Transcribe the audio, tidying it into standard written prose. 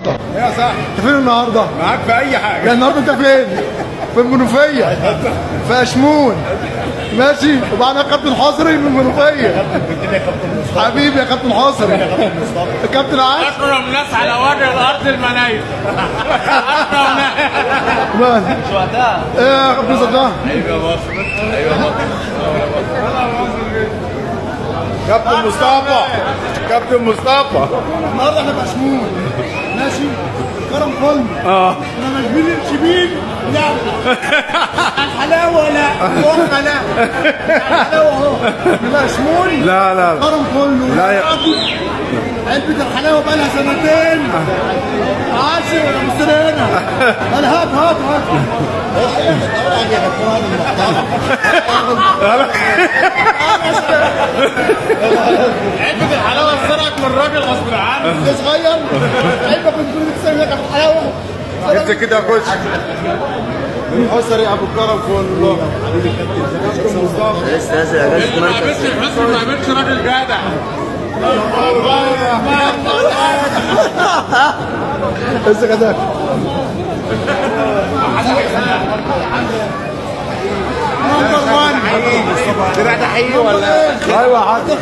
يا صاحبي انت فين النهارده؟ معاك في اي حاجة. يا النهارده انت فين؟ في المنوفية، في اشمون. ماشي، ومعانا كابتن حصري من المنوفية. حبيبي يا كابتن حصري. الكابتن عاش. اكرم ناس على وجه الارض المنايل. اكرم ناس. مش وقتها. ايه يا كابتن صدام؟ ايوه يا باشا، ايوه يا باشا. كابتن مصطفى، كابتن مصطفى. النهارده احنا في اشمون. ماشي؟ كرم كله. انا مش شبين. لا الحلاوة، لا وقفه، لا الحلاوة اهو. من اشمون. لا لا لا. كرم كله. لا يا- علبة الحلاوة بقى لها سنتين. عاشر ولا مستني هنا. قال هات هات هات. علبة الحلاوة اتسرقت من الراجل غصب عنه. انت صغير علبة كنت بتسوي لك الحلاوة. انت كده يا كوتش. الحسري ابو الكرم كله. كابتن مصطفى. لسه نازل اجازه اللي ما مركز. قابلش الحسن ما قابلش راجل جدع. ازيك يا زكي؟ number 1. طلع ده حقيقي ولا؟ ايوه عادي.